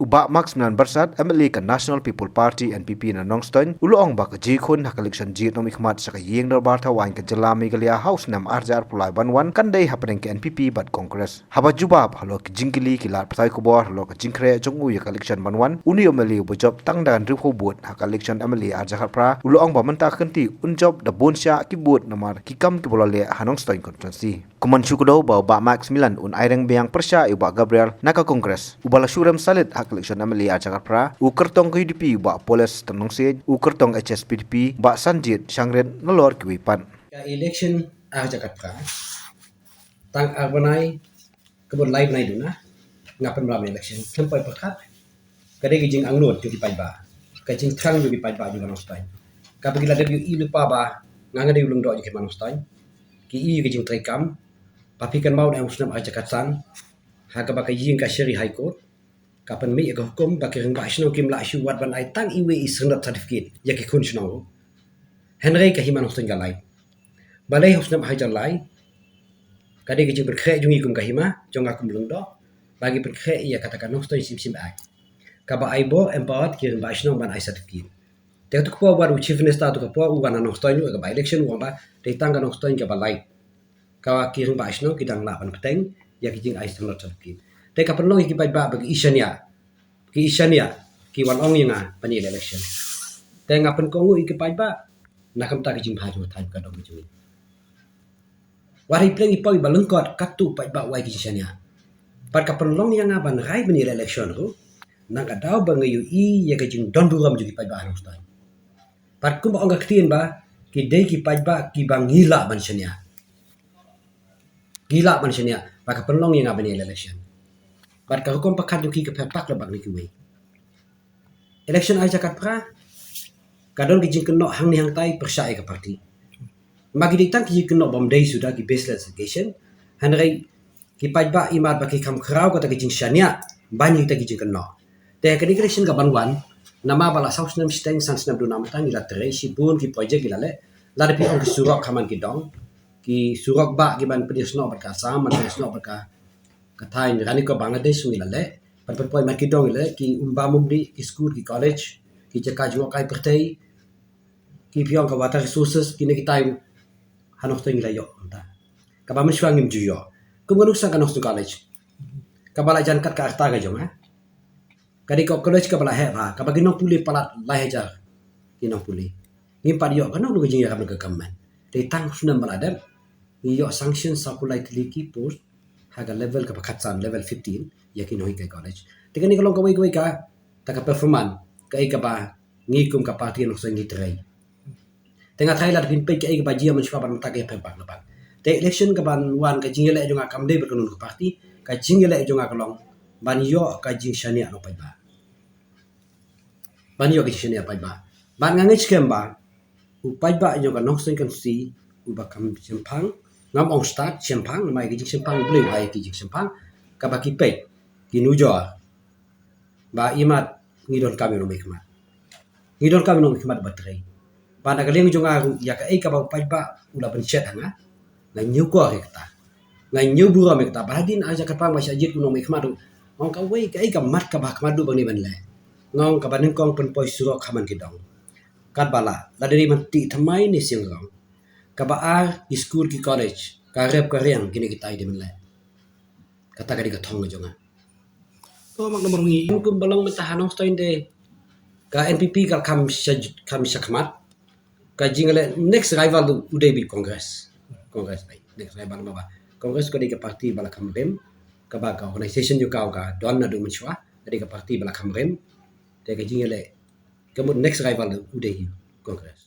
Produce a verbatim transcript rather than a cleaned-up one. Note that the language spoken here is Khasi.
Bah Max Milan Byrsat, M L A ka National People Party, N P P, na Nongstoiñ, u la ong ba ka jingkhun ha ka election jied nongmihkhmat sha ka Ïing Dorbar Thawaiñ ka jylla Meghalaya ha u snem ar hajar arphew lai ban wan kan dei hapdeng ka N P P bad Congress. Haba jubab halor ki jingkylli ki lad pathai khubor halor ka jingkhreh jong u ïa ka election ban wan, une u M L A uba jop tang da hynriewphew vote ha ka election M L A ar hajar khatphra, u la ong ba mynta ka kynti un jop da bun shah ki vote namar ki kam kiba u la leh ha Nongstoiñ constituency. Kum ban shu kdew ba u Bah Max Milan un ai reng biang pyrshah ïa u Bah Gabriel na ka Congress, uba la shu rem salit ha ka election M L A ar hajar khatphra, u kyrtong ka U D P u Bah Poles Tyrnong Siej, u kyrtong H S P D P Bah Sanjit Shangrit, nalor kiwei pat. Ka election ar hajar khatphra, tang ar bnai, ka bud lai bnai duna, nga pynbna election, khlem poi pyrkhat. Ka dei ka jingangnud jong ki paidbah, ka jingthrang jong ki paidbah jong ka Nongstoiñ. Kaba ki la dep ïohi lypa ba nga nga dei u lyngdoh jong ki hima Nongstoiñ. Ki ïohi ka jingtrei kam, ba phi kynmaw na u snem ar hajar khatsan, ha kaba ka ïing kashari High Court ka pynmih ïa ka hukum ba ki rangbah shnong kim lah shuh wat ban ai tang iwei i surrender certificate ïa ki khun shnong ruh. Hynrei ka hima Nongstoiñ ka lait. Balei ha u snem ar hajar lai, ka dei ka jingpynkhreh jong ngi kum ka hima, jong nga kum lyngdoh, ba ngi pynkhreh ïa kata ka Nongstoiñ Sim Shym Act, kaba ai bor empowered ki rangbah shnong ban ai certificate. Te katu ka por wat u Chief Minister tu ka por u wan ha Nongstoiñ ruh ha ka by-election u ong ba dei tang ka Nongstoiñ kaba lait, ka ki rangbah shnong ki dang lah ban bteng ïa ki jingai surrender certificate. Te ka pynlong ïa ki paidbah ba ki i shaniah, ki i shaniah, ki wan ong ïa nga ban ïaleh election. Te nga pynkohnguh ïa ki paidbah, na ka bynta ka jingbha jong ka thaiñ ka dong ka jong ngi. Wat hapdeng i poi ba lyngkot, katu paidbah u ai ki jingshaniah. Bad ka pynlong ïa nga ban rai ban ïaleh election ruh, na ka daw ba nga ïohi ïa ka jingdon burom jong ki paidbah ha Nongstoiñ. Bad kumba ong ka ktien ba, ki dei ki paidbah kiba ngi lah ban shaniah. Ngi lah ban shaniah, ba ka pynlong ïa nga ban ïaleh election. Bad ka rukom pyrkhat jong ki ka pher bak la bak na kiwei. Election ar hajar khatphra, ka don ki jingkynnoh hangne hangtai pyrshah ïa ka party. Ma ki dei tang ki jingkynnoh bym dei suda, ki baseless allegation. Hynrei ki paidbah imat ba ki kham khraw kata ki jingshaniah ban ïa kita ki jingkynnoh. Te ka election ka ban wan, namar ba la saw snem shiteng, san snem duna mynta ngi la trei shibun ki project ngi la leh. Lada phi ong ki surok ha man ki dong, ki surok bah ki ban pynïasnoh bad ka Assam, ban pynïasnoh bad ka, ka thaiñ Ranikop Bangladesh ngi la leh. Ban pynpoi man ki dong ngi la leh, ki umbam umdih, ki skul, ki college, ki jaka jngohkai pyrthei, ki phi ong ka water resources, kine kitai ha Nongstoiñ ngi la ïoh mynta. Kaba mynshuwa ngim ju ïoh. Kum ka nuksa ka Nongstoiñ College, kaba la jan kat ka rta ka jong nga. Ka dei ka college kaba la heh bha, kaba ki nongpule palat lai hajar ki nongpule. Ngim pat ïoh kano kano ka jingïarap na ka government. Dei tang u snem ba la dep ngi ïoh sanction sawphew lai tylli ki post ha ka level kaba khatsan, level fifteen, ïa ki nonghikai college. Te kane ka long kawei kawei kata ka performance, kaei kaba ngi kum ka party Nongstoiñ ngi trei. Te nga tharai lada phin peit kaei kaba jia mynshuwa bad mynta ka ïapher bak la bak. Te election ka ban wan, ka jingïaleh jong nga kam dei bad kano kano ka party, ka jingïaleh jong nga ka long ban ïoh ka jingshaniah na u paidbah. Ban ïoh ka jingshaniah paidbah. Bad nga ngeit skhem ba u paidbah jong ka Nongstoiñ constituency uba kham shemphang, ngam ong stad shemphang, namar ka jingshemphang Blei u ai ka jingshemphang, kaba ki peit, ki nujor ba imat ngi donkam ïa u nongmihkhmat. Ngi donkam ïa u nongmihkhmat ba trei. Bad na ka liang jong nga ruh, ïa kaei kaba u paidbah u la pynshet ha nga, nga ñiewkor ïa kata. Nga ñiew burom ïa kata. Ba hadien ar hajar khatphra ba shah jied kum u nongmihkhmat ruh, nga ong kawei kaei ka mat kaba khmat ruh ba ngi ban leh, nga ong kaba nyngkong pynpoi surok ha man ki dong. Katba lah, lada dei ban tih thymmai ne seng rong. Kaba ar, ki skul ki college, ka rep ka riang, kine kitai dei ban leh. Kata ka dei ka thong ka jong nga. To mak namar ngi kum ba long mynta ha Nongstoiñ de, ka N P P ka kham sha, kham shakhmat. Ka jingïaleh next rival u dei beit Congress. Congress beit next rival, namar ba Congress ka dei ka party ba la kham rim, kaba ka organisation jong ka ka don naduh mynshuwa, ka dei ka party ba la kham rim. Te ka jingïaleh, ka mut next rival u dei Congress.